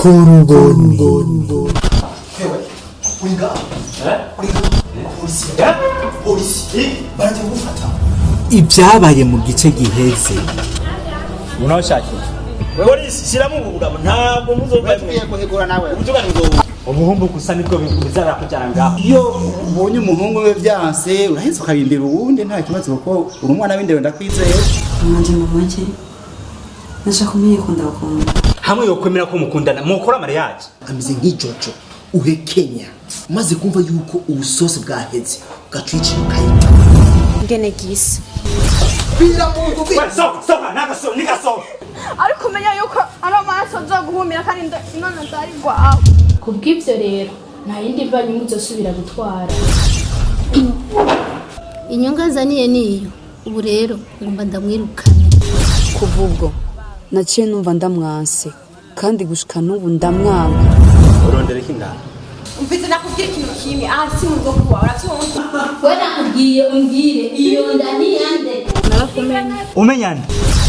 Kurubone. Ibyabaye mu gice giheze. Unaoshakira polisi shyiramo ubugabo, ntabwo muzova. Guhigura nawe. Ubuhumbu gusa nibwo bizarakujyana ngaho. Iyo ubonye umuhungu we byanse, uraheza ukarindira uwundi, nta kibazo, kuko uri umwana w'indero, ndakwizeye. Mwanje mu make nashaka umenye ko ndabakunda. Hamwe yokwemera ko mukundana, mukora mariage. Ameze nk'ijojo uhekenya umaze kumva yuko ubusosi bwaheze, ugaca ukayita. Ngene gisa. Soka soka nakaso nikaso. Ariko umenya yuko ari amaso azoguhumira kandi none ndari rwawe. Kubw'ibyo rero nta yindi mvanyu muzosubira gutwara. Inyungu azaniye niyo, ubu rero ngomba ndamwirukane. Kuva ubwo naciye numva ndamwanse, kandi gushika n'ubu ndamwanga. Urondera iki ngaho? Umvise, nakubwira ikintu kimwe, aha si mu rugo kuwawe, uravyumva? We nakubwiye umbwire iyo nda niyande. Narakumenye. Umenyane.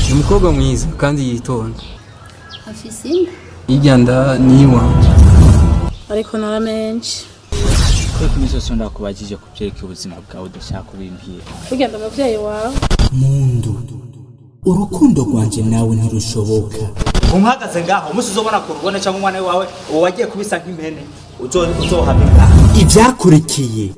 Ni umukobwa mwiza kandi yitonda. Afise inda. Irya nda ni iwanjye. Ariko naramenshi. Kubera iminsi yose ndakubajije ku byerekeye ubuzima bwawe, udashaka kubimbwira. Ugenda umuvyeyi wawe. Mundu, urukundo rwanje nawe ntirushoboka. Umuhagaze ngaho, umunsi uzobona ku rubone cyangwa umwana wawe uwo wagiye kubisa nk'impene, uzohava ngaho. Ibyakurikiye.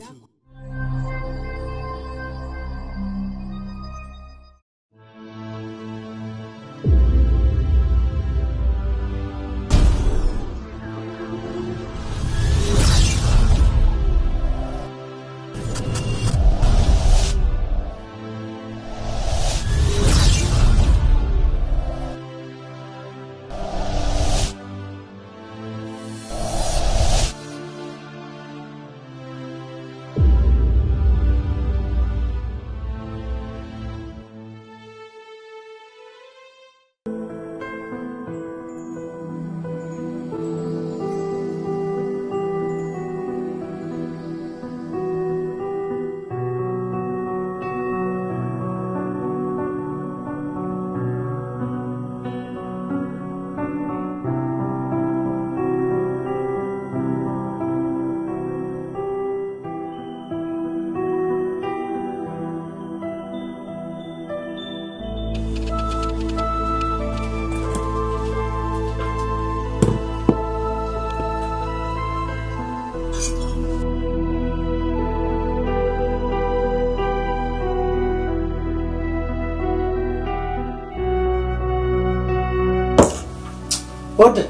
Ode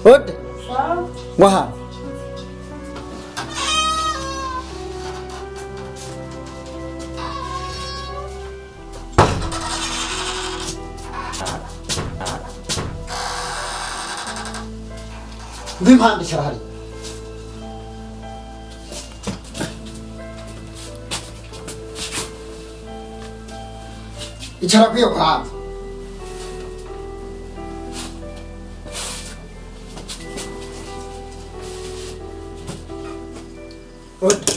ode waha. Mva impande, icara hariya. Icara kwiyo kwanza. Ode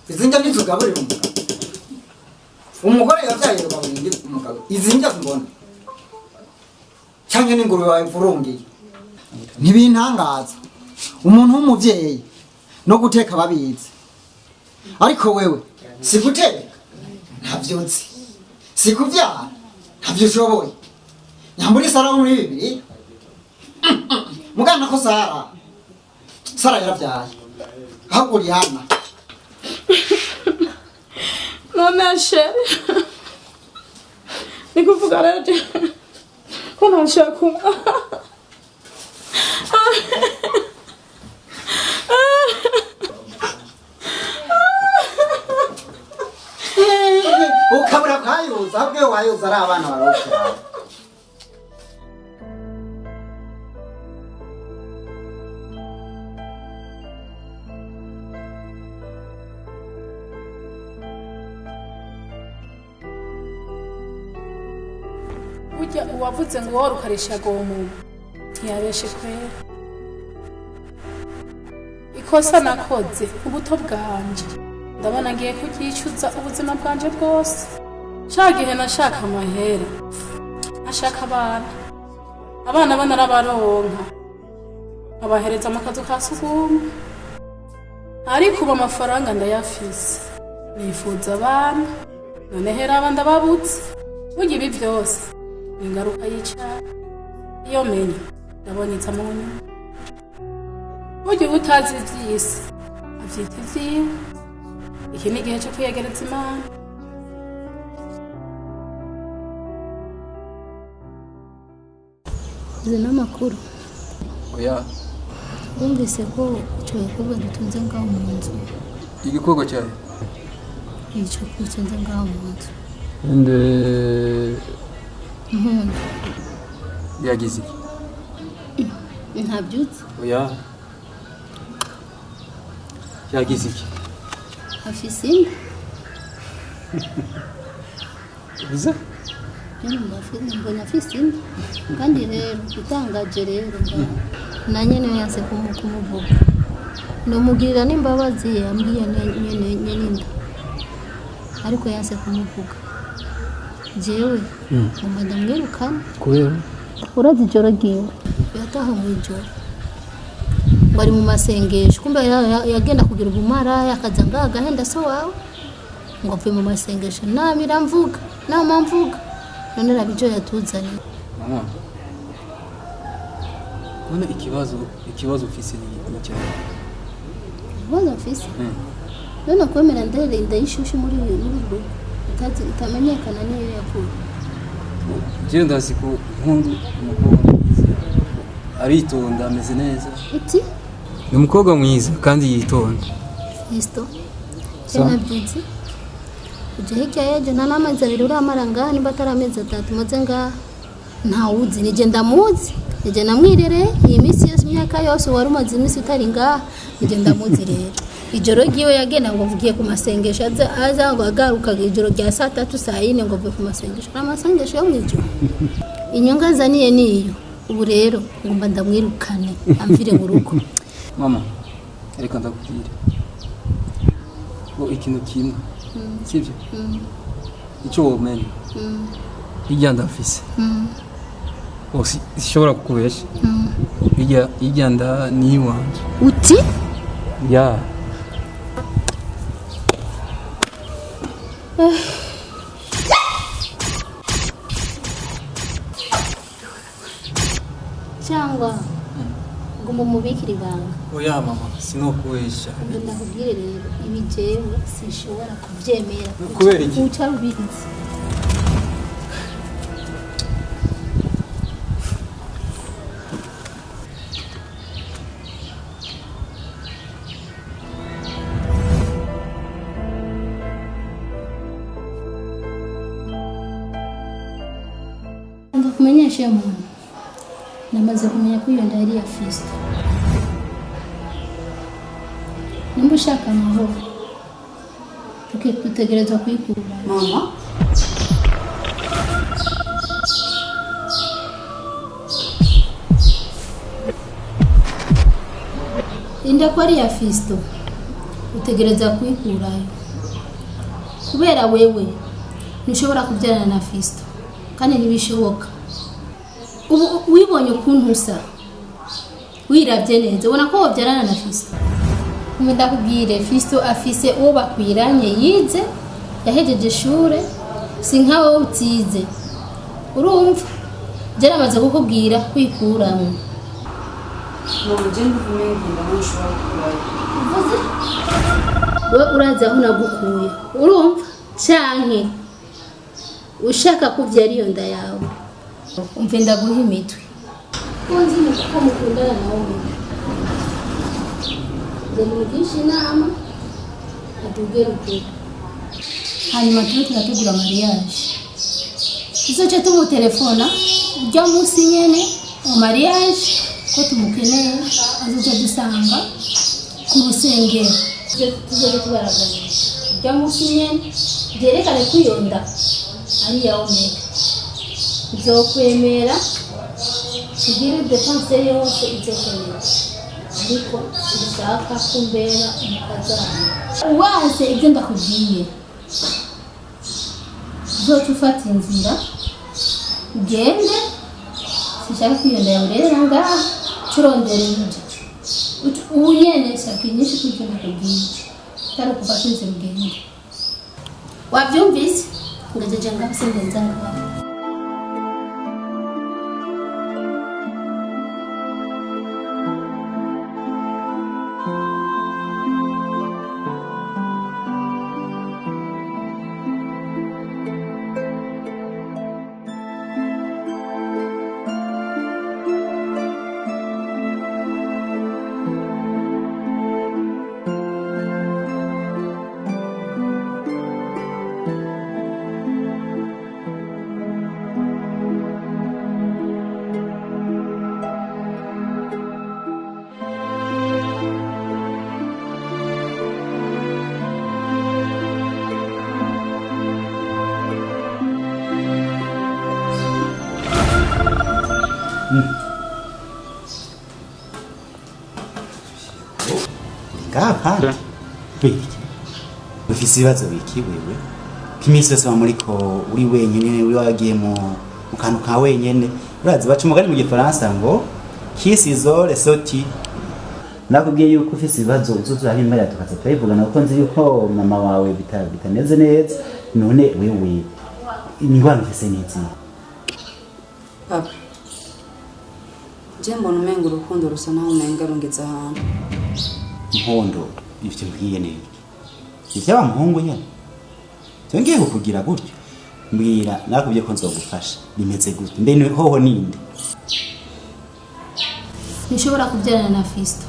izi ndya ntitugaburira umugabo. Umugore yabyaye rugaburira indi umugabo. Izi ndya mbona canke n'ingurube wayivurungiye, ntibintangaza. Umuntu w'umuvyeyi no guteka babizi, ariko wewe si guteka ntavyo nzi, si kuvyara ntavyo ushoboye. Nyambura Sara wo muri Bibiliya mugana ko Sara yaravyaye, ahubwo uri hana. None chéri, ni kuvuga rero ko ntashaka umwana? Ukabura kwayuza, ahubwo iyo wayuza ari abana barovyara. Burya uwavuze ngo wari ukarisha gomu ntiyabeshe kwera. Ikosa nakoze ubuto bwanje, ndabona ngiye kuryicuza ubuzima bwanje bwose. Ca gihe nashaka amahera, ashaka abana, abana bo narabaronka. Abahereza mu kazu ka sugumwe. Ariko ubu amafaranga ndayafise, nifuza abana. None hera ndababutse. Burya ibi byose ni ingaruka y'icaha. Iyo menya ndabonetse mu nyuma. Burya uba utazi iby'isi abyita ibyiwe. Iki ni igihe cyo kwiyegereza Imana. Uzi n'amakuru? Oya. Wumvise ko icyo gikorwa dutunze ngaho mu nzu? Igikorwa cyawe? Icyo dutunze ngaho mu nzu. Ende? Nkunda. Yagize iki? Ntabyutse. Oya, yagize iki? Afise inda. Uze? Mbonye afise inda. Kandi rero itangaje rero na nyene yanse kumuvuga. Ndamugirira n'imbabazi, yambwiye nyene nyene inda. Ariko yanse kumuvuga. Jewe ngomba ndamwirukana. Kubera? Urazi ijoro ryiwe yataha mu ijoro ngo ari mu masengesho, kumbe yagenda kugira ubumaraya, akaza ngaha agahenda so wawe ngo avuye mu masengesho. Namira mvuga, nama mvuga, none raba ivyo yatuzaniye. Mama, none ikibazo ufise ni icyahe? Ikibazo mfise? None kwemera ndere inda y'ishushu muri uru rugo itamenyekana niyo yavuye. Jewe ndazi ko Nkundu umukobwa mwiza, aritonda, ameze neza. Uti? Ni umukobwa mwiza kandi yitonda. Kristo, nabyutse uje hirya y'ejo, nta n'amezi 2 uramara ngaha, nimba atari amezi 3 umaze ngaha. Ntawuzi, nije ndamuzi, nije namwirereye iyi minsi yose, imyaka yose wari umaze iminsi utari ngaha, nije ndamuzi. Rero ijoro ryiwe yagenda ngo mvugiye ku masengesho, aza ngo agaruka ijoro rya saa 3 saa 4 ngo mvuye ku masengesho. Amasengesho yo mu ijoro inyungu azaniye niyo. Ubu rero ngomba ndamwirukane amvire mu rugo. Mama, reka ndakubwire ngo ikintu kimwe, sibyo? Icyo womenya, irya ndafise, sishobora kukubesha, irya nda ni iwanje. Uti? Ya. Cyangwa ngo mumubikire ibanga. Oya mama, sinokubesha. Ngo ndakubwire rero, ibi jewe sinshobora kuvyemera. Kubera iki? Uca ubizi. Ndakumenyesha muntu, namaze kumenya ko iyo nda yari iya Fiston. Nimba ushaka amahoro, dutegerezwa kuyikura. Mama, inda ko ari iya Fiston, utegereza kuyikurayo. Kubera wewe ntushobora kubyarana na Fiston, kandi ntibishoboka. Ubu wibonye ukuntu usa, wirabye neza, ubona ko wobyarana na Fiston. Ndakubwire, Fiston afise uwo bakwiranye, yize, yahejeje ishure, si nka wowe utize. Urumva, byaramaze kukubwira kwikuramwo. Mama, je ndumva umengo ntushobora gukurayo. Uvuze? We urazi aho nagukuye, urumva? Canke ushaka kuvyara iyo nda yawe, umve ndaguha imitwe. Ko nzi ko mukundana nawe umwe. Genda umugishe inama, aduge ruguru. Hanyuma tube turategura mariage. Tuzoce tumutelefona urya munsi nyene mu mariage ko tumukeneye, azoca dusanga ku rusengero. Tuzoce tubaraganisha urya munsi nyene, byerekane ko iyo nda ari iya Omega. Nzokwemera tugire defense yose izokwemera, ariko sinshaka kumbera umukazana. Wanse ibyo ndakubwiye, uzoca ufata inzira ugende. Sinshaka ko iyo nda yawe urerera ngaha, curondera inzu. Ubu nyene shaka inyinshi kuryo nakubwiye. Atari ukufata inzira ugende. Wabyumvise? Ngajeje ngaho sindenza ngaho. Ngapha biki ufise ibibazo biki wewe k'iminsi yose wama uriko uri wenyene, uri wagiye mu kantu ka wenyene. Urazi baca umugani mu gifaransa ngo qui s'isole se tue. Nakubwiye yuko ufise ibibazo uzoza urabimbarira tukaza turabivugana, kuko nzi yuko mama wawe bitameze neza. None wewe ingwano ufise n'izihe? Papa, je mbona umenga urukundo rusa naho umenga rungeze ahantu. Mpondo, ivyo mbwiye ni iki? Ivy'aba muhungu nyene vyongeye kukugira gutyo? Mbwira, nakubwiye ko nzogufasha. Bimeze gute? Mbe hoho ninde? Ntushobora kubyarana na Fisto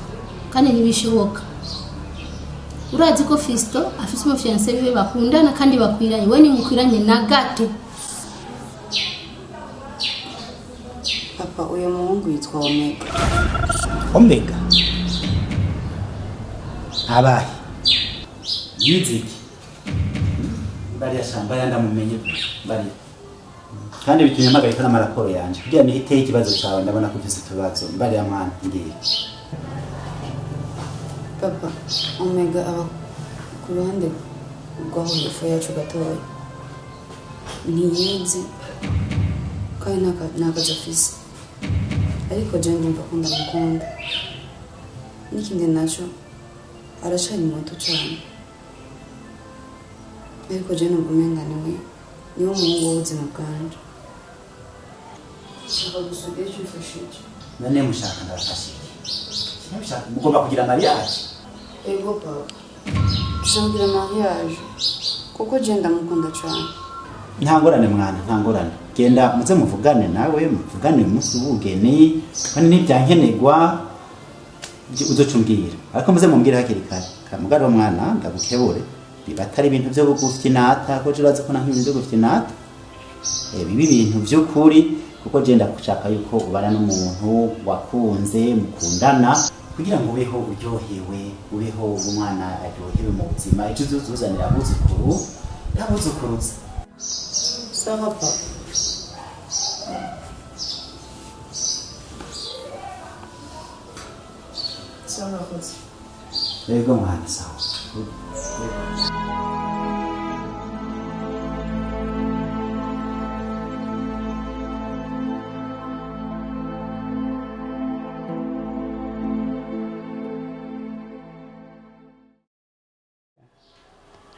kandi ntibishoboka. Urazi ko Fisto afise umufiyanse wiwe bakundana kandi bakwiranye, we ntimukwiranye na gato. Papa, uyo muhungu yitwa Omega. Omega abahe yize iki? Bariya shamba yandamumenye bariya, kandi bitumye mpagarika n'amaraporo yanje kugira nihiteye ikibazo cawe. Ndabona ko ufise utubazo. Mbariya mwana, mbwira. Papa, Omega aba ku ruhande rw'aho hepfo yacu gatoya. Ntiyize kandi nta kazi afise, ariko je ndumva ko ndamukunda. N'ikindi naco, aracari muto cane, ariko je numva umenga niwe muhungu w'ubuzima bwanje. Nshaka gusa ugire ico umfashije. None mushaka ndabafasha iki? Mushaka mugomba kugira mariage? Ego papa, dushaka kugira mariage kuko je ndamukunda cane. Nta ngorane mwana, nta ngorane. Genda muze muvugane nawe, muvugane umunsi w'ubugeni, kandi nibyankenerwa uzoca umbwira, ariko muze mumbwire hakiri kare. Kamugari mwana, ndagukebure, biba atari ibintu vyo gufyinata, ko je urazi ko nanka ibintu vyo gufyinata. Biba ibintu vy'ukuri, kuko je ndagushaka yuko ubana n'umuntu wakunze, mukundana, kugira ngo ubeho uryohewe, ubeho umwana aryohewe mu buzima. Ejo uzuzanira abuzukuru n'abuzukuruza. Sawa papa. Sawa urakoze. Yego mwana, sawa.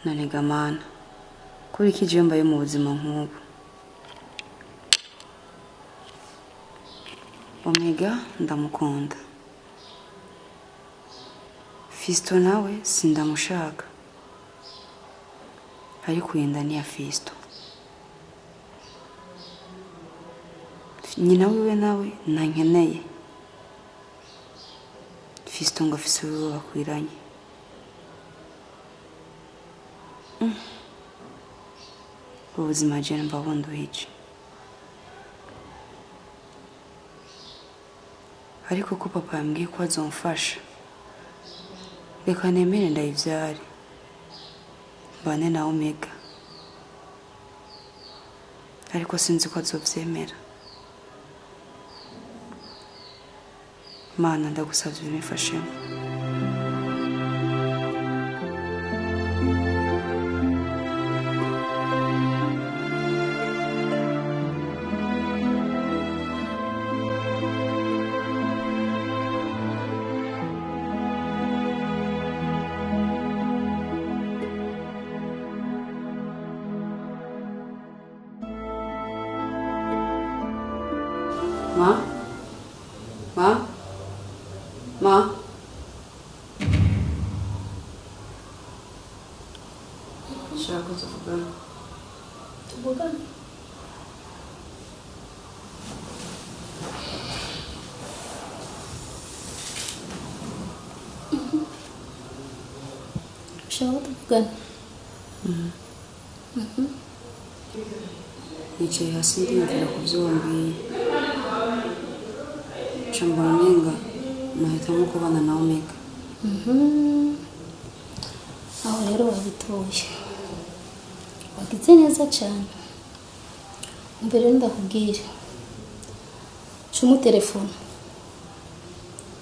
None gamana, kuri iki je mbaye mu buzima nk'ubu? Omega ndamukunda, Fisto nawe sindamushaka, ariko yenda ni ya Fisto. Nyina wiwe nawe ntankeneye. Fisto ngo afise wiwe bakwiranye. Ubuzima je mba bunduhije, ariko ko papa yambwiye ko azomfasha, reka nemere ndayivyare mbane na Omega, ariko sinzi ko azovyemera. Mana, ndagusavye ubimfashemo. Nshaka ko tuvugana. Tuvugane. Ushaka ko tuvugana? Nicaye hasi ndiyumvira ku byo wambwiye. Nca mbona umenga nahitamo kubana na Omega. Aho rero wabitoye, wagize neza cyane. Mbere ndakubwira, cuma telefone,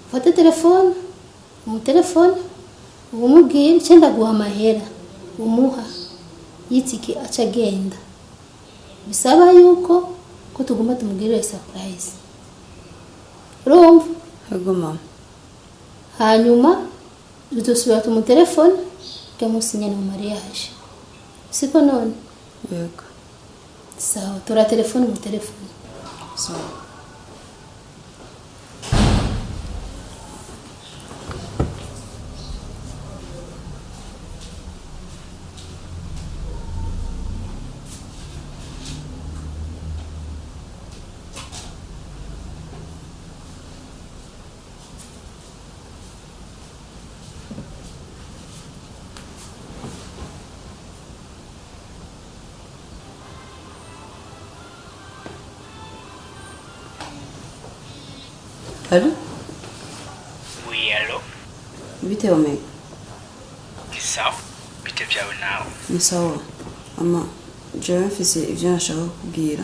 ufate telefone, umutelefone umubwire icyo ndaguha amahera, umuha yitike aca agenda. Bisaba yuko ko tuguma tumugirire surprise, urumva? Yego mama. Hanyuma tuzosubira tumutelefone tukamusinya na mariage, siko none? Yego. Sawa, tora telefone umutelefone. Sawa. Allô? Oui, allô? Bite Omega? Ni sawa? Bite vyawe nawe? Ni sawa. Mama, jewe mfise ivyo nashaka kukubwira.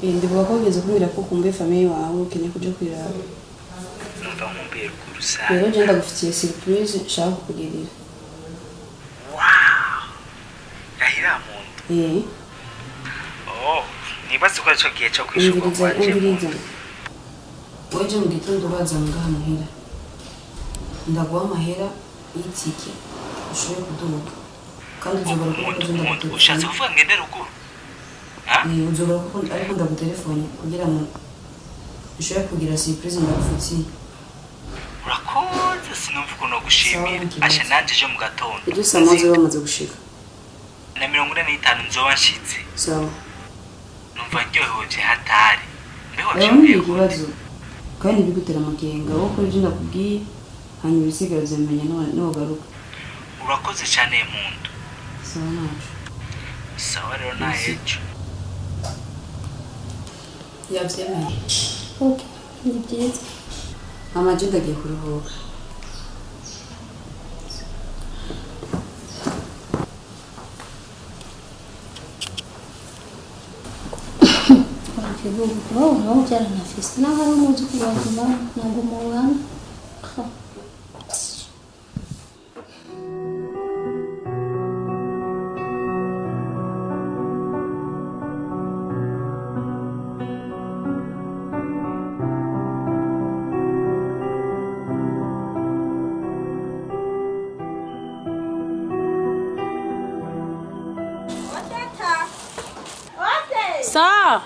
Ndibuka ko wigeze kumbwira ko ukumbuye famiye wawe ukeneye kuja kwiraba. Numva nkumbuye ruguru sana. Rero je ndagufitiye surprise nshaka kukugirira. Wow! Rahira muntu. Oh, nibaze ko arico gihe co kwishurwa kwanje. Umviriza. Weje mu gitondo uraza ngaha muhira, ndaguha amahera y'itike ushobore kuduga, kandi uzobara kuko ejo ndagutelefone. Ushatse kuvuga ngende ruguru? Uzobara kuko ariko ndagutelefone kugira ngo ushobore kugira surprise ndagufitiye. Urakoze, sinumva ukuntu gushimira. Asha nanje ejo mu gatondo. Ejo saa moya zoba bamaze gushika. Na 45 nzoba nshitse. Sawa. Numva ndyohewe vya hatari. Mbeho Oya, ikibazo kandi bigutera amakenga, wowe ukora ibyo ndakubwiye hanyuma ibisigara uzabimenya nugaruka. Urakoze cyane muntu. Sawa nacu. Sawa rero na ejo. Yabyemeye. Okay, ni byiza. Mama, je ndagiye kuruhuka. Wowe nawe ubyara na Fiston, naho ari umwuzukuru wawe ntabwo mubana. Sa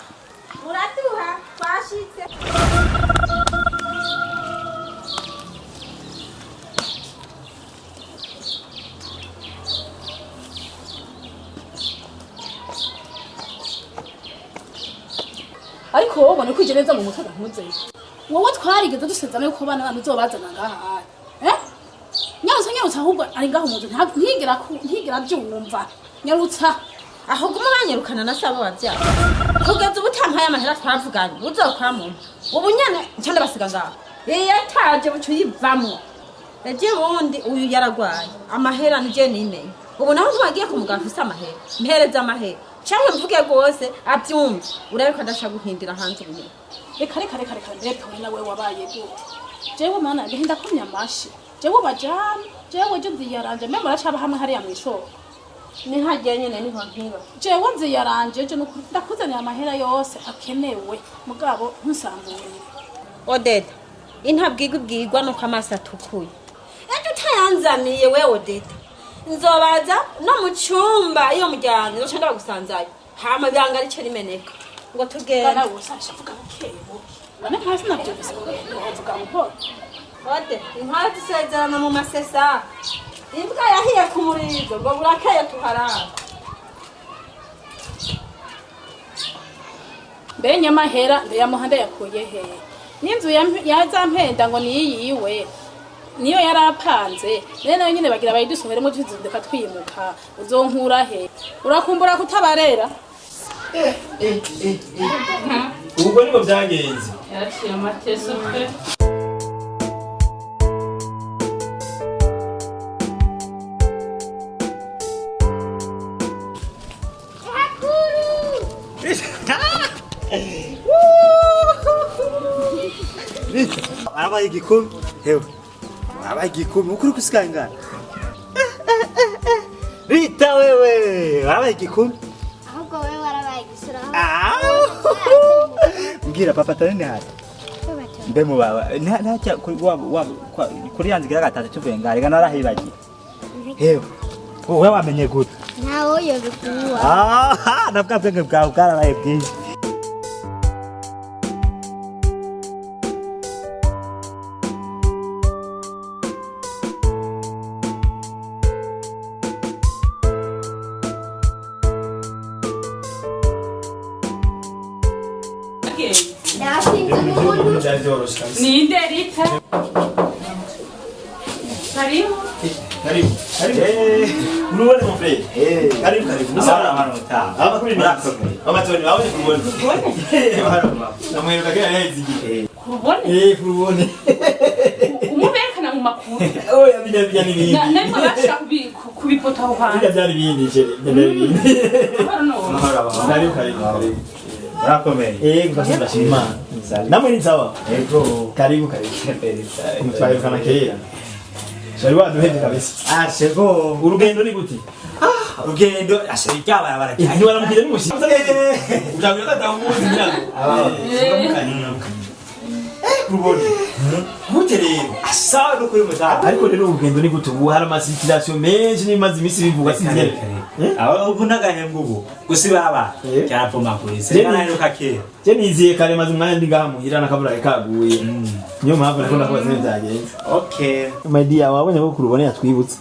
muratuha twashitse. Ariko wowe ubona ko neza mu mutwe ntuze. Wowe twarigeze dusezerana yuko abana bantu uzobazana ngaha. Nyarutsa nyarutsa, ahubwo ari ngaho mu nzu ntigera ntigera byumva. Nyarutsa. Aho guma banyirukana na sabo bavyara. Kugeza ubu utampaye amahera twavuganye, uzokora mu ubu nyene nca ndabasiga ngaho. Iyo ataje buca uyivamwo. Ejo bundi uyu yaragwaye, amahera nije nimenye. Ubu naho ntiwagiye ku muganga afise amahera, mpereza amahera. Canke mvuge rwose avyumve, urabe ko adashaka guhindira hanze ubu nyene. Reka reka reka reka, mbere nawe wabaye gute? Jewe mana ndahinda kumya amashi. Jewe bajana, jewe je nziyaranje, mbe muracaba hamwe hariya mw'isoko. Nihagiye nyene niho nkiba. Jewe nziyaranje, je nukuri ndakuzanira amahera yose akenewe, mugabo ntusamburire. Odeta, intabwirwa ibwirwa nuko amaso atukuye. Ejo utayanzaniye we Odeta, nzobaza no mu cumba iyo muryango nzoca ndabagusanzayo. Hama ibanga rice rimeneka. Ngo tugende. Bana wose avuga buke buke. None hasi navyumvise uvuga buhoro. Ode, inkware dusezerana mu masesa. Imbwa yahiye ku murizo ngo burakeye tuharaba. Mbe nyamahera ndayamuha ndayakuye hehe? N'inzu yazampenda ngo niyiyiwe niyo yarapanze, rero nayo nyine bagira bayidusohoremo tuzinduka twimuka. Uzonkura he? Urakumbura kutabarera. Ubwo niko byagenze. Yaciye amateso pe. Arabaye igikumi hewe, arabaye igikumi ukuri kusikangana. Rita wewe, arabaye igikumi. Ahubwo wewe warabaye igisura. Mbwira papa tani hari mbe mubaba ntacya kuri yanzigira gatatu tuvuye ngare gana narahibagiye. Hewe wowe wamenye gute? Ntawe yobikuwa. Ah, nabwa bwenge bwawe bwarabaye bwinshi. Ninde Rita? Karibu. Karibu. Karibu. Urubone mon frère. Karibu karibu. Amakuru ni mama Tony, wawe kurubone. Namwiruka kera yayizigiye. Kurubone? Eh, kurubone. Umuberekana mu makuru. Oya bijya bijya ni bindi. Namwe bashaka kubipota aho hantu. Bijya byari bindi je, byari bindi. Karibu karibu karibu. Murakomeye. Eh, gusa ndashima Imana. Namwe ni sawa? Yego. Karibu karibu. Kumutwahirukana kera. Shari waduhevye kabisa. Ah, sego. Urugendo ni gute? Ah, urugendo ashari ryabarabara cyane. Ntiwaramukije n'umushitsi. Ujabira katamuzi nyako. Kurubone. Gute rero? Sawa no kuri mutaka. Ariko rero urugendo ni gute ubu hari amasituation menshi n'imaze iminsi bivuga sinzi. Aho ubu nagahembwa ubu gusibaba cyarapfomaguritse. Naraheruka kera. Je niziye kare maze umwanya ndi ngaha muhira nakabura kaguye. Niyo mpamvu nakunda kubaza ibintu byagenze. Okay. My dear, wabonye ko kurubone yatwibutse.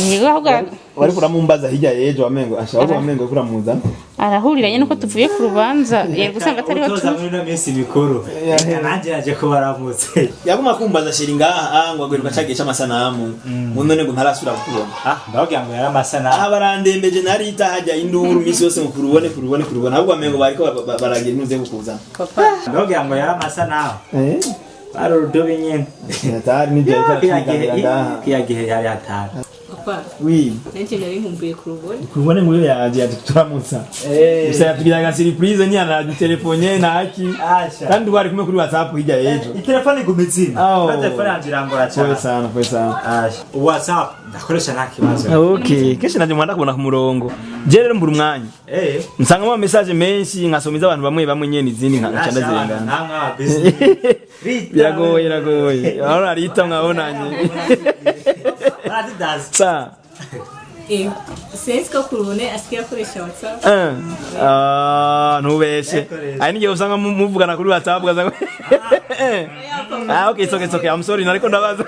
Yego ahubwo wari kuramumbaza hirya yejo wamengo ashaka wamengo kuramuzana. Arahuriranye nuko tuvuye ku rubanza yego usanga atariho tuza muri no minsi mikuru. Nanjye naje kubaramutse. Yaguma kumbaza sheri ngaha ngo agweruka cagiye c'amasanamu. Mu none ngo ntarasubira kukubona. Ah, ndababwira ngo yari amasanamu. Aha barandembeje narita hajya induru minsi yose ngo kurubone kurubone kurubone ahubwo wamengo bariko baragira intuze kukuzana. Papa. Ndababwira ngo yari amasanamu. Eh? Bari urudobi nyene. Hatari nibyo ariko ngaha. Kiya gihe yari hatari. Papa. Oui. Nanje nari nkumbuye kurubona. Kurubone ngo yaje yaturamutsa. Gusa yatugira ga surprise nyana telefone naki. Kandi wari kumwe kuri WhatsApp hirya yejo. Itelefone iguma izina. Kwa telefone yanje irangora cyane. Pole sana, pole sana. Asha. WhatsApp ndakoresha nta kibazo. Okay, kenshi nanje mwanda kubona ku murongo. Je rero mbura umwanya. Eh. Nsangamo message menshi nkasomiza abantu bamwe bamwe nyene izindi nkaca ndazirengana. Namwe business. Biragoye biragoye. Aho arita mwabonanye. Sa. Sinzi ko kurubone asigaye akoresha WhatsApp. Ah, ntubeshe. Ari n'igihe usanga muvugana kuri WhatsApp ugasanga. Ah, okay, it's okay, it's okay. I'm sorry, nariko ndabaza.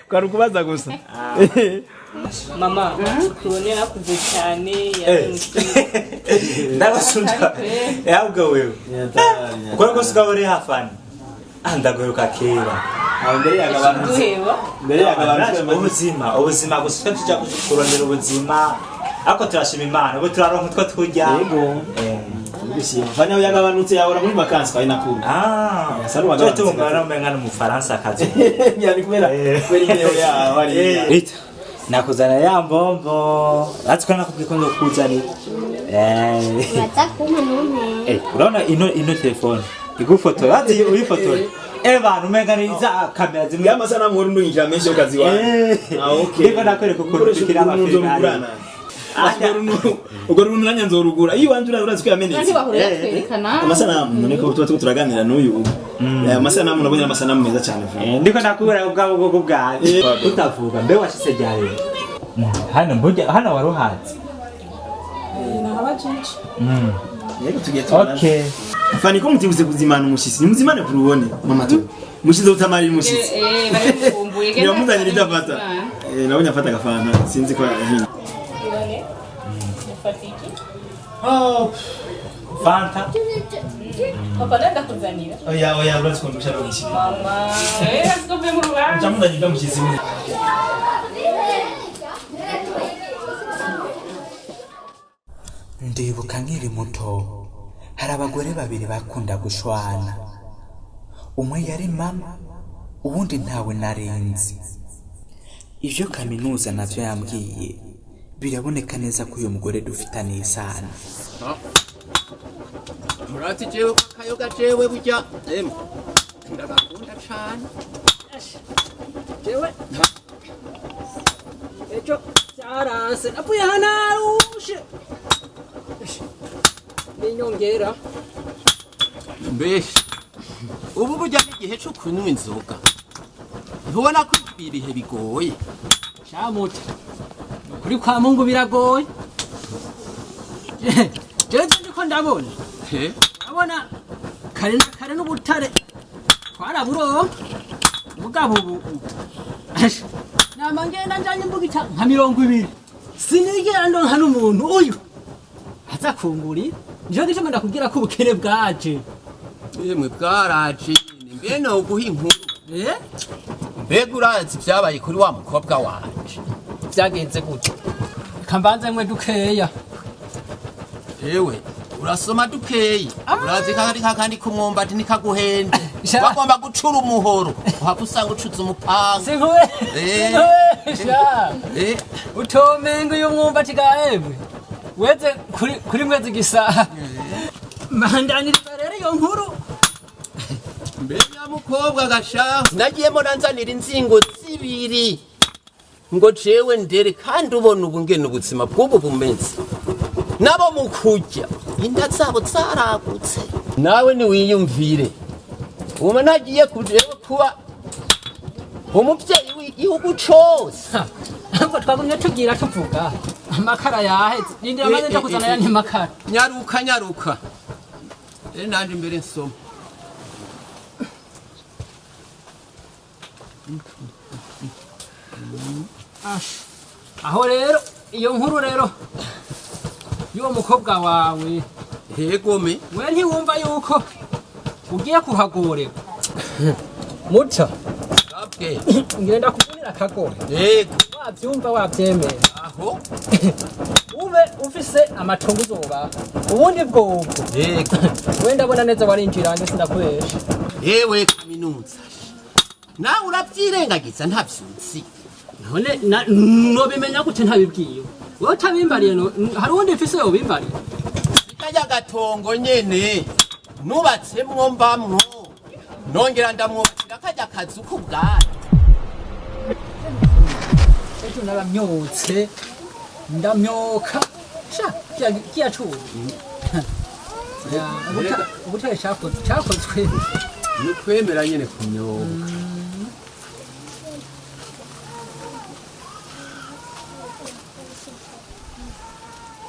Kwari ukubaza gusa. Mama, kurubone yarakuze cyane. Ndabasunda. Yabwo wewe. Ukora ko usigaye uri hafani. Ah, ndaguheruka kera. Mbere yagabanutse. Mbere yagabanutse ubuzima, ubuzima gusa tujya kurondera ubuzima. Ariko turashima Imana, ubu turaronka utwo turya. Yego. Ndishima. Fanya aho yagabanutse yahora muri vacances kwa inakuru. Ah, yasa cyo tungana umenga n'umufaransa kazi. Yani kubera kubera imbeho yaho ari. Rita, nakuzana ya mbombo. Atiko nakubwiye ko ndokuzanira. Eh. Uraza kumpa numpe. Eh, urabona ino telefone. Igufotora, ati uyifotora. Eva umenga ni za kamera zimwe. Ya masanamu nkuru ndungikira menshi yo kazi wawe. Ah, okay. Ndiko nakwereka ukuntu dukira amafilime. Ubwo runtu nanya nzorugura. Iyo wanje urazi ko yamenetse. Ntibahurira twerekana. Amasanamu none ko tuba turaganira n'uyu. Amasanamu nabonye amasanamu meza cyane. Ndiko nakubwira ubwabo bwo bwawe. Utavuga mbe washitse ryari? Hano mburya hano waruhatse. Nahabajije. Yego tugiye tubona. Okay. Fani ko mutibuze kuzimana umushitsi. Ni muzimane kurubone mama to. Mushize utamarira umushitsi. Eh, baramukumbuye. Niramuzanira idafata. Eh, nabonye afata agafanta sinzi ko yahinye. Oh, Fanta. Papa nenda kuzanira. Oya oya urazi ko ndusha rwinshi. Mama, eh asikombe mu rubanza. Njamu ndagira mushizi. Ndibuka nkiri muto hari abagore babiri bakunda gushwana, umwe yari mama uwundi ntawe narinzi. Ivyo kaminuza navyo yambwiye biraboneka neza ko uyu mugore dufitaniye isano. Murazi jewe ko akayoga jewe burya emwe ndagakunda cane. Jewe ejo byaranse napfuye hanarushe ninyongera. Mbese ubu burya n'igihe co kunywa inzoga ntubona ko ibihe bigoye? Shamuta kuri kwa Mungu biragoye. Jewe ndiko ndabona ndabona kare na kare n'ubutare twaraburonka, mugabo ubu nama ngenda njanye imbugita nka 20 sinigera ndonka n'umuntu uyu aza kungurira. Nico gituma ndakubwira ko ubukene bwaje. Yemwe bwaraje nyene, mbe noguha inkuru. Mbega urazi vyabaye kuri wa mukobwa wanje? Vyagenze gute? Reka mbanze mwe dukeya. Ewe urasoma dukeyi, urazi kakandi kakandi kumwumbati nikaguhende wagomba gucura umuhoro uhava usanga ucuza umupanga. Sinkubesha utomenga uyu mwumbati ga emwe weze kuri mwezi gisa mandaniriza rero iyo nkuru. Mbe nyamukobwa gashaho nagiyemo nanzanira inzingo zibiri ngo jewe ndere, kandi ubona ubu ngene ubuzima bw'ubu bumeze nabo mu kurya inda zabo zaragutse. Nawe niwiyumvire ubu nagiye kujewe kuba umuvyeyi w'igihugu cose. Ntabwo twagumye tugira tuvuga amakara yaheze, rindira maze nja kuzana yandi makara. Nyaruka nyaruka rero nanje imbere nsoma. Aho rero iyo nkuru rero y'uwo mukobwa wawe. Yegome we ntiwumva yuko ugiye kuhagorerwa muta? Ngenda kuvunira akagore. Yego wavyumva wavyemera aho ube ufise amatongo uzoba ubundi bwobwo. Yego we ndabona neza warinjiranye sindakubesha. Yewe kaminuza nawe uravyirengagiza ntavyuzi. None nobimenya gute ntabibwiwe? Wewe utabimbariye hari uwundi mfise yobimbariye? Karya gatongo nyene nubatsemwo mbamwo nongera ndamwubakira karya kazu k'ubwari. Ejo naramyotse ndamyoka sha kiya cuma ubutare cakozwe ni ukwemera nyene kumyoka.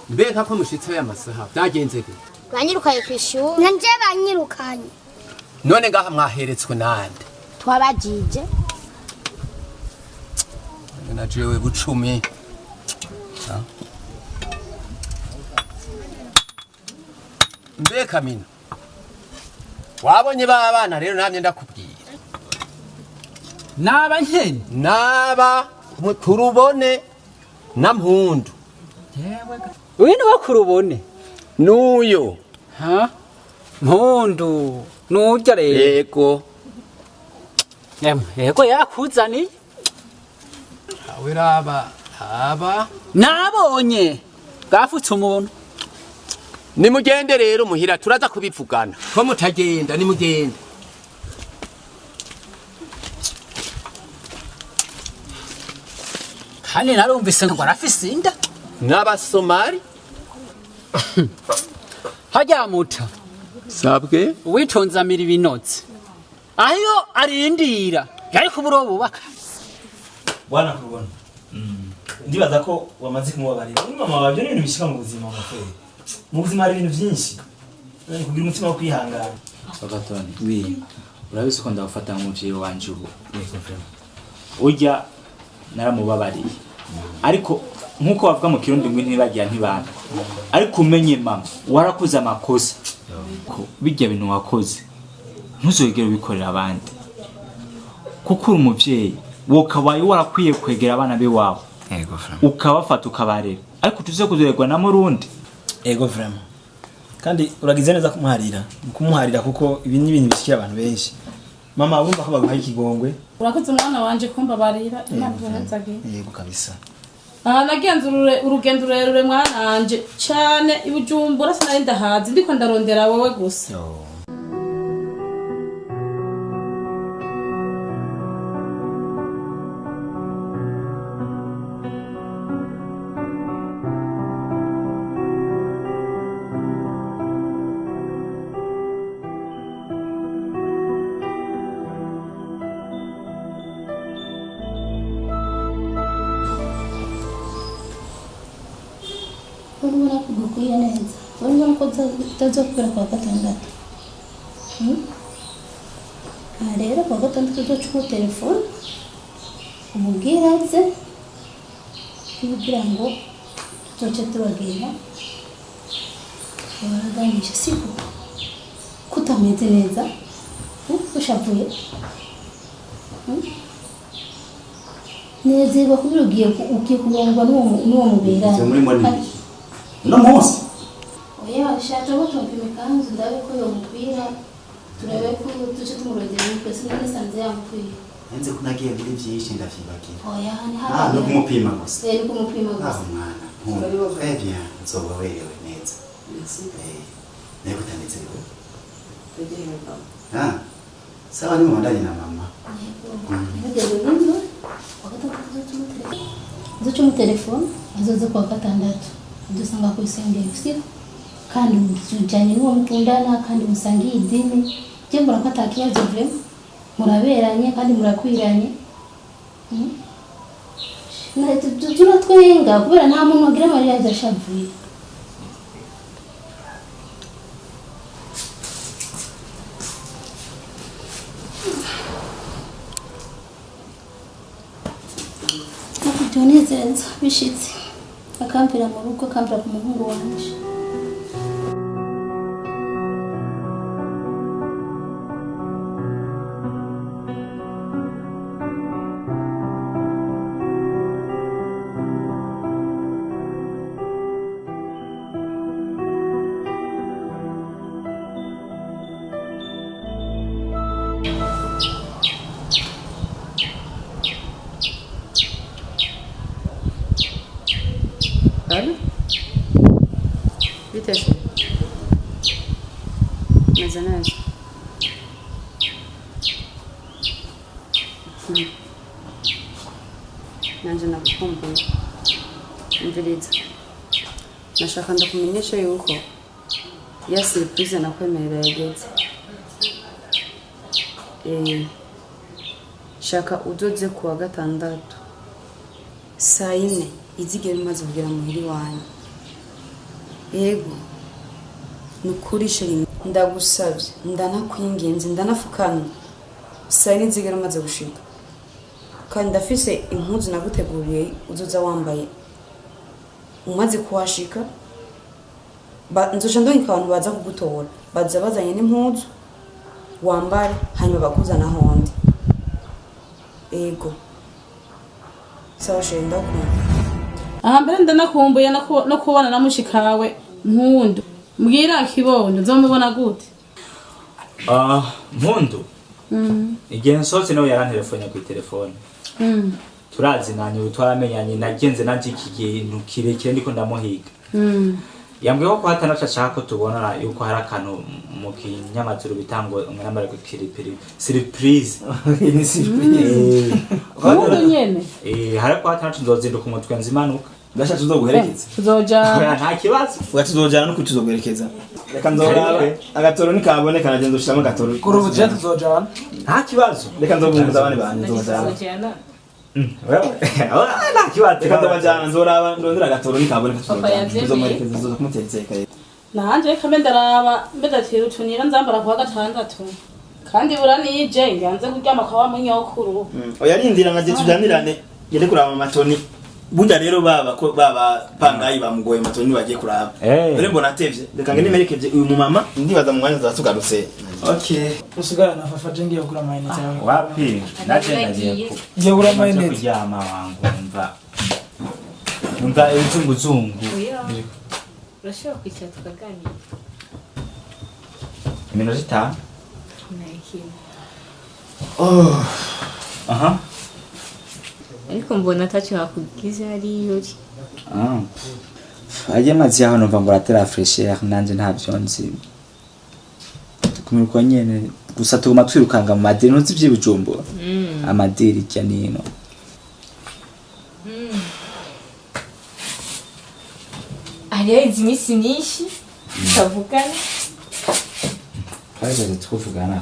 Mbega ko mushitse aya masaha byagenze gute? Banyirukanye kw'ishuri. Nanje banyirukanye. None ngaha mwaheretswe nande? Twabajije. Na jewe bucumi. Mbega mina wabonye ba bana rero namye ndakubwira. Naba nkene naba kurubone na Mpundu. Uyu ni wo kurubone nuyo ha Mpundu nurya rero. Yego yego yakuzaniye. Awe raba aba nabonye bwafutse umuntu. Nimugende rero muhira turaza kubivugana. Ko mutagenda nimugende. Kandi narumvise ngo arafise inda n'abasomali. Hajya muta sabwe uwitonze amira ibinotse ayo arindira yari kuburo bubaka. Bwana kurubona ndibaza ko wamaze kumubabarira. Uri mama wabyo n'ibintu bishika mu buzima bwawe. Mu buzima hari ibintu byinshi kugira umutima wo kwihangana. Bagatoni wi urabizi ko ndagufata nk'umuvyeyi wanje ubu. Urya naramubabariye ariko Nk'uko bavuga mu Kirundi ngo ntibagira ntibana. Ariko umenye mama, warakoze amakosa. Ko bijya bintu wakoze ntuzogere ubikorera abandi. Kuko uri umuvyeyi, wokabaye warakwiye kwegera abana bewawe. Yego vraiment. Ukabafata ukabarera. Ariko tuze kuzererwa na murundi. Ego vraiment. Kandi uragize neza kumuharira. Kumuharira kuko ibi ni ibintu bishikira abantu benshi. Mama urumva ko baguhaye ikigongwe? Urakoze umwana wanje kumbabarira, Imana iguhezagire. Yego kabisa. Aha nagenze urugendo rurerure mwana wanje cane i Bujumbura, sinari ndahazi, ndiko ndarondera wowe gusa. Urabona ko gukwiye neza, urabona ko utazokura kuwa gatandatu. Aha rero kuwa gatandatu uzoca umu telefone umubwire aze, kugira ngo tuzoce tubabwira baraganisha. Siko kutameze neza, ushavuye nezerwa kubera ugiye kurongwa n'uwo muberanye. Ivyo muri mbona ibiki uno munsi? Oya, shaje ngo tumupime ikanzu ndabe ko yomupira, turabe ko tuce tumurondera umukwe, sinari sanze yamukwiye. Nzi ko nagiye muri vyinshi ndavyibagira. Oya, ni Ah, no kumupima gusa. Eh, ni kumupima gusa. Ah, mwana. Très bien, nzoba werewe neza. Eh, nawe utanezerewe? Ah, sawa, ni mubandanye na mama. Yego, nibyo kuwa gatandatu uzoca umutelefone azoze kuwa gatandatu udusanga ku isengero, siko? Kandi ujanye n'uwo mukundana kandi musangiye idini, je mbona ko ata kibazo vraiment, muraberanye kandi murakwiranye. Turatwenga kubera nta muntu wagira amarira adashavuye. Byonezeza bishitse akampera mu rugo, akampera ku muhungu wanje. Allô? Bite se? Meze neza. Nanje nagukumbuye. Umviriza. Nashaka ndakumenyesha yuko ya surprise nakwemerera yageze. Shaka uzoze kuwa gatandatu saa 4 izigera umaze kugera muhiri wanyu. Yego, nukuri sheri, ndagusabye, ndanakwinginze, ndanafukamye, saa 4 izigera umaze gushika. Kandi ndafise impuzu naguteguriye uzoza wambaye umaze kuhashika. Nzoca ndungika abantu baza kugutora, baza bazanye n'impuzu wambare, hanyuma bakuzana ahondi. Yego, sawa sheri, ndakunda. Aha mbere ndanakumbuye no kubona na mushikawe Mpundu. Mbwira kibondo nzomubona gute? Ah, Mpundu. Igihe nsohotse nawe yarantelefone ku telefone. Turazinanye ubu twaramenyanye, nagenze nanje iki kintu kirekire ndiko ndamuhiga. Yambwiye ko hatanaca ashaka ko tubonana, yuko hari akantu mu kinyamazuru bitangwa umwambaro ku kiripiri. Surprise. Ni surprise. Mpundu nyene. Hari ko hatanaca nzozinduka umutwe nzimanuka. Ndashaka tuzoguherekeza. Tuzojana. Nta kibazo. Uga tuzojana no kutuzoguherekeza. Reka nzoraba agatoro nikaboneka naje nzoshiramo agatoro. Kuri ubu je tuzojana. Nta kibazo. Reka nzobunguza abandi bantu nzojana. Nta kibazo. Reka nzobajana nzoraba ndondera agatoro nikaboneka tuzojana. Tuzomuherekeza nzoza kumuterekera. Nanje reka mbe ndaraba mbe ndatira utunira nzambara kuwa gatandatu. Kandi buranije nganze kuryama kwa wa munyokuru. Oya rindira naje tujanirane ngende kuraba amatoni. Burya rero baba ko baba pangayi bamugoye matoni bagiye kuraba. Dore mbona atevye. Reka ngende merekeje uyu mumama, ndibaza mu mwanya nzatugarutse. Okay. Usigara na Fafa, je ngiye kugura amayinite yawe. Wapi? Naje nagiye ku. Ngiye kugura Naje amayinite. kuryama wangu, umva ibizunguzungu. Oya. Urashobora kwicara tukaganira. Iminota 5. Nta kintu. Oh. Aha. Ariko mbona atacyo hakubwiza hariya uri. Ah. Ajya amazi yaho numva ngo aratera fraîcheur, nanje ntabyo nzi. Tukumirwa nyene gusa tuguma twirukanga mu madiri, ntuzi ivy'ibujumbura. Amadiri irya nino. Hariho izi minsi myinshi tutavugana. Twageze tuvugana.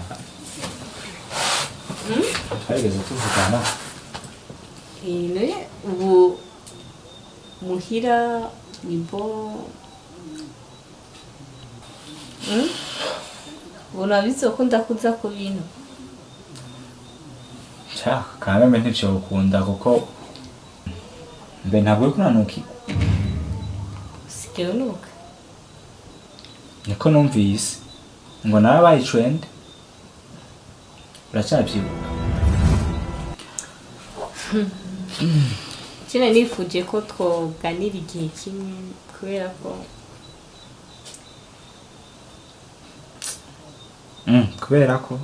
Twageze tuvugana. None ubu muhira ni bo. Ubona bizokunda kuza ku bintu. Cha, kameme ntivyokunda kuko mbe ntabwo uriko uranukirwa. Usigaye unuka. Niko numvise ngo narabaye icwende. Uracyavyibuka? Kera nifuje ko twoganira igihe kimwe kubera ko Kubera ko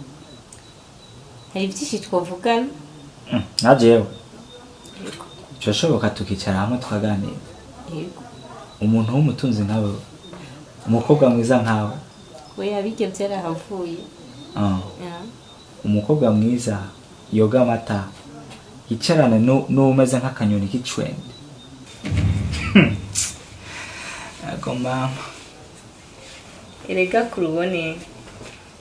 hari byinshi twavugana. Na jewe byoshoboka tukicara hamwe tukaganira. Yego. Umuntu w'umutunzi nkawe, umukobwa mwiza nkawe. Oya, bijya byarahavuye. Umukobwa mwiza yoga amata yicarane n'umeze nk'akanyoni k'icwende. Yego mama. Erega kurubone.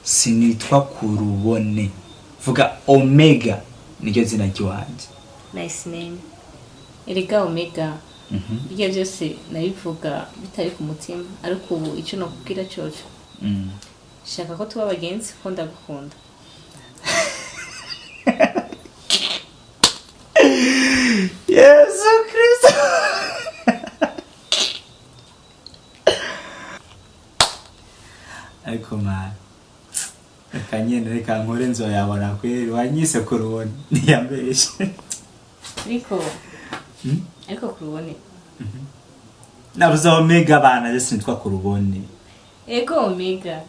Sinitwa Kurubone, vuga Omega niryo zina ry'iwanje. Nice name. Erega Omega. Bijya byose nabivuga bitari ku mutima, ariko ubu icyo nakubwira coco. Shaka ko tuba abagenzi ko ndagukunda. Yesu Kristo. Ariko man, reka nyene, reka nkore nzoyabona kweri, wanyise Kurubone ntiyambeshe. Ariko ariko Kurubone. Navuze Omega bana, je sinitwa Kurubone. Ego Omega.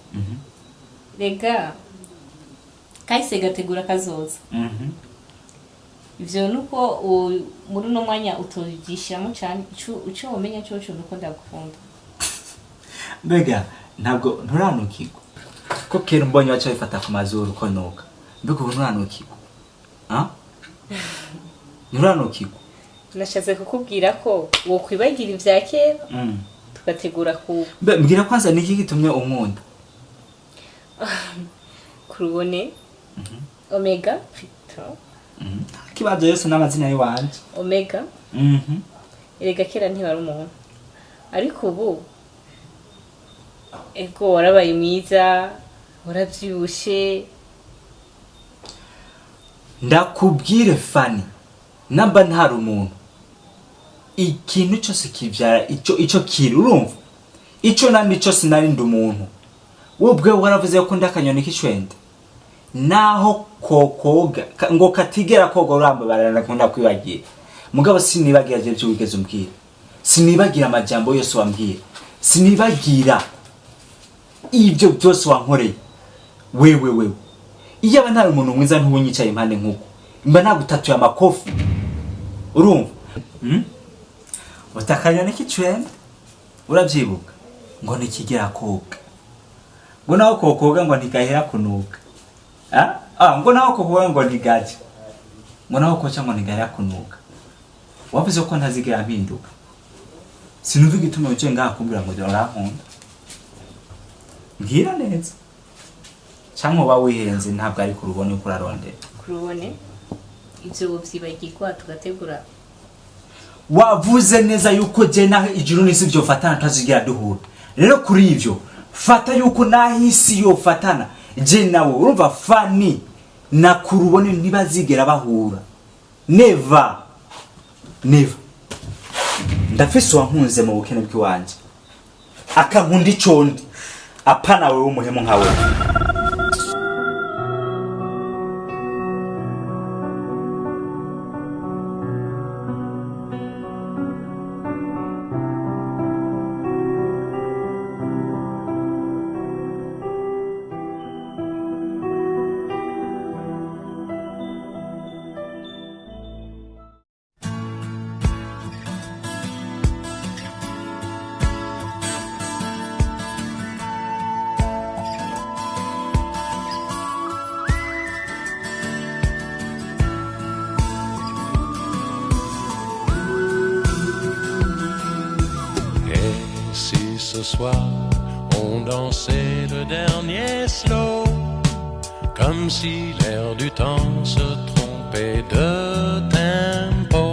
Rega kahise gategura kazoza. Ivyo nuko muri uno mwanya utogishyiramo cyane, ico womenya coco nuko ndagukunda. Mbega ntabwo nturanukirwa ko kera umbonye waca wifata ku mazuru ko nuka, mbega ubu nturanukirwa? Nturanukirwa? Nashatse kukubwira ko wokwibagira ivya kera tugategura ku Mbe mbwira kwanza niki gitumye unkunda? Kurubone. Omega Pito. Kibazo yose n'amazina yiwanje. Omega. Erega kera ntibari umuntu. Ariko ubu ego warabaye mwiza, waravyibushe. Ndakubwire Fanny, namba ntari umuntu. Ikintu cyose kivyara ico kiri, urumva? Ico nandi cyose nari ndi umuntu. Wowe ubwawe waravuze ko ndakanyoni k'icwende. Naho kokoga ngo katigera koga urambabarira ndakunda kwibagira. Mugabo sinibagira je byo wigeze umbwira. Sinibagira amajambo yose wambwira. Sinibagira ibyo byose wankoreye. Wewe wewe. Iyo aba ntari umuntu mwiza ntuwunyicaye impande nkuko. Mba nagutatuye amakofi. Urumva? Utakanyoni k'icwende. Urabyibuka? Ngo nikigera koga. Ngo naho kokoga ngo ntigahera kunuka. Ngo naho kokoga ngo ntigaje. Ngo naho koca ngo ntigahera kunuka. Wavuze ko ntazigera mpinduka. Sinumva igituma wicaye ngaha kumbwira ngo urankunda. Mbwira neza. Cyangwa uba wihenze ntabwo ari kurubone uko urarondera. Kurubone ivyo wovyibagirwa tugategura. Wavuze neza yuko je naho ijuru n'isi vyofatana tutazigera duhura. Rero kuri ivyo fata yuko naho isi yofatana je nawe urumva Fanny na Kurubone ntibazigera bahura. Never. Never. Ndafise uwankunze mu bukene bw'iwanje, akankunda icondi, apana wewe umuhemu nka wewe. Et si ce soir on dansait le dernier slow, comme si l'air du temps se trompait de tempo.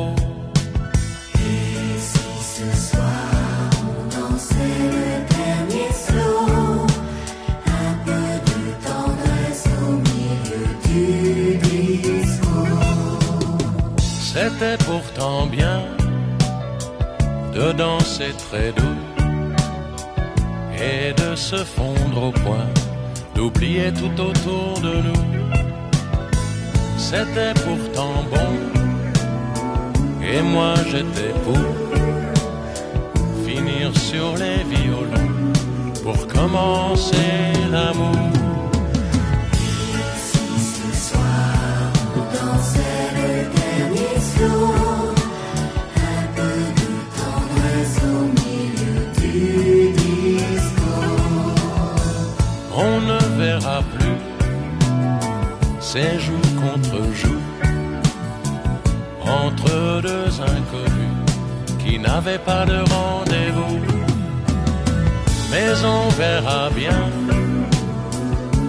Et si ce soir on dansait le dernier slow, un peu de tendresse au milieu du disco. C'était pourtant bien de danser très doux et de se fondre au point d'oublier tout autour de nous. C'était pourtant bon et moi j'étais pour finir sur les violons pour commencer l'amour. Et si ce soir on dansait le dernier slow, un peu de tendresse au milieu du disco. On ne verra plus ces joues contre joues entre deux inconnus qui n'avaient pas de rendez-vous. Mais on verra bien,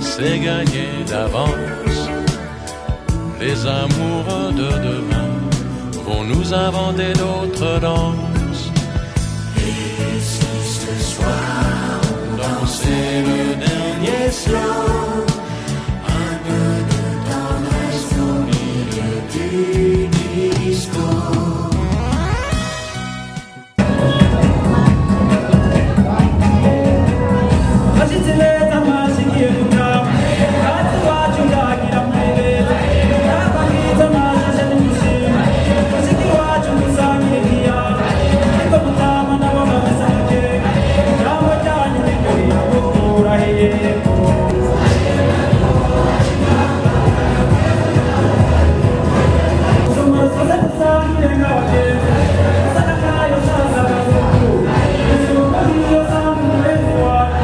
c'est gagné d'avance. Les amoureux de demain vont nous inventer d'autres danses. Et si ce soir on dansait le dernier slow, un peu de tendresse au milieu du disco. Bashitsi beza mwashikiye gutaha, kandi iwacu ndagira muri beza, ntabwo mwiza mwashashe n'imushima, mushiki wacu musangire ikiyaga, ariko mutama nabo bafise amakenga, ijambo ryanyu niryo riragukura hehe. Tumusoze dusangire nk'abagenzi, asa n'akayo saza abazukuru, isumba niyo sanga umurenzi wawe,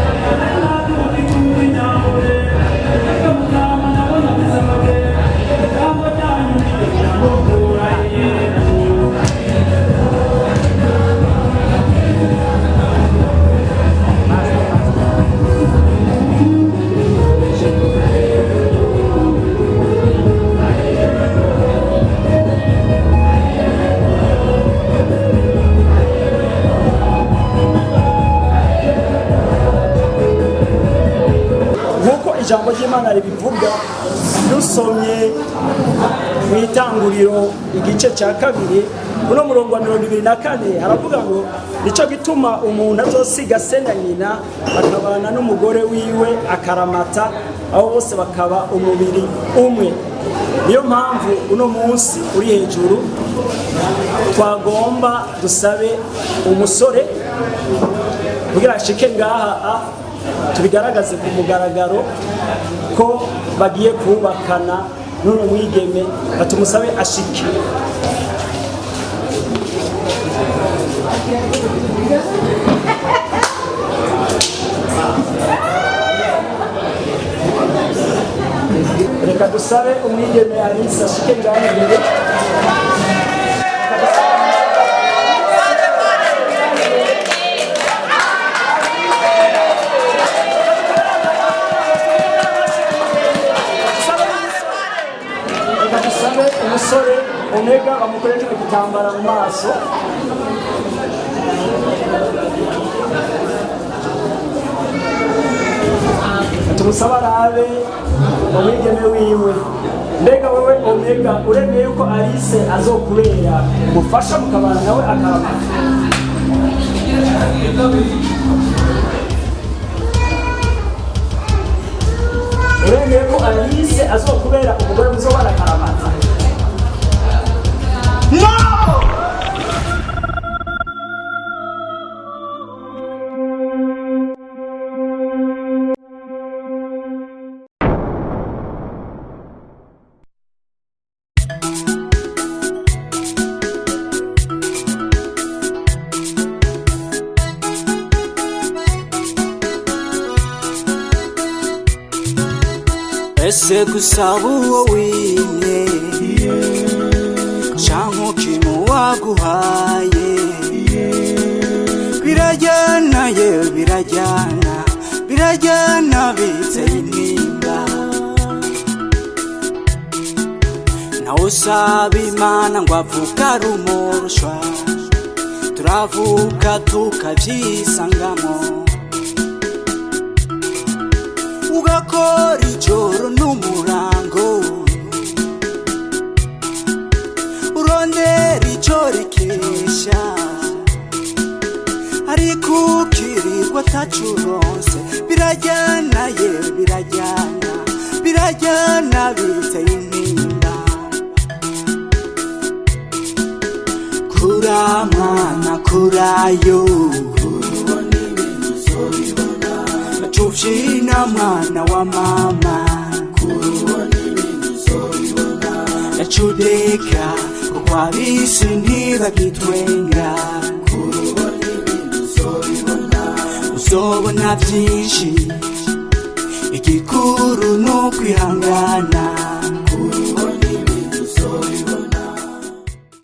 Nk'uko ijambo ry'Imana ribivuga, dusomye mu Itanguriro igice cya 2 uno murongo wa 24, haravuga ngo: "Nicyo gituma umuntu azosiga se na nyina akabana n'umugore wiwe akaramata, aho bose bakaba umubiri umwe." Niyo mpamvu uno munsi uri hejuru twagomba dusabe umusore kugira ashike ngaha tubigaragaze ku mugaragaro ko bagiye kubakana n'uno mwigeme, batumusabe ashike. Reka dusabe umwigeme Alice ashike ngaha imbere. Reka dusabe umusore Omega bamukorere kino gitambara mu maso. Tumusabe arabe umwigeme wiwe. Mbega wewe Omega, uremeye yuko Alice azokubera umufasha mukabana nawe akaramata? Uremeye ko Alice azokubera umugore muzobana akaramata? No! Ese gusaba uwo wimye canke ukimuwaguhaye, birajyana ye, birajyana, birajyana biteye intimba. Nawe usaba Imana ngo avuke ari umurushwa, turavuka tukabyisangamo, ugakora ijoro n'umurango urondera icyo rikesha, ariko ukirirwa atacuronse. Birajyana ye, birajyana, birajyana biteye intimba. Kura mwana, kurayo, Chufina mwana wa mama, Nachudeka kuko abisi ntibagitwenga, uzobona byinshi, igikuru ni ukwihangana.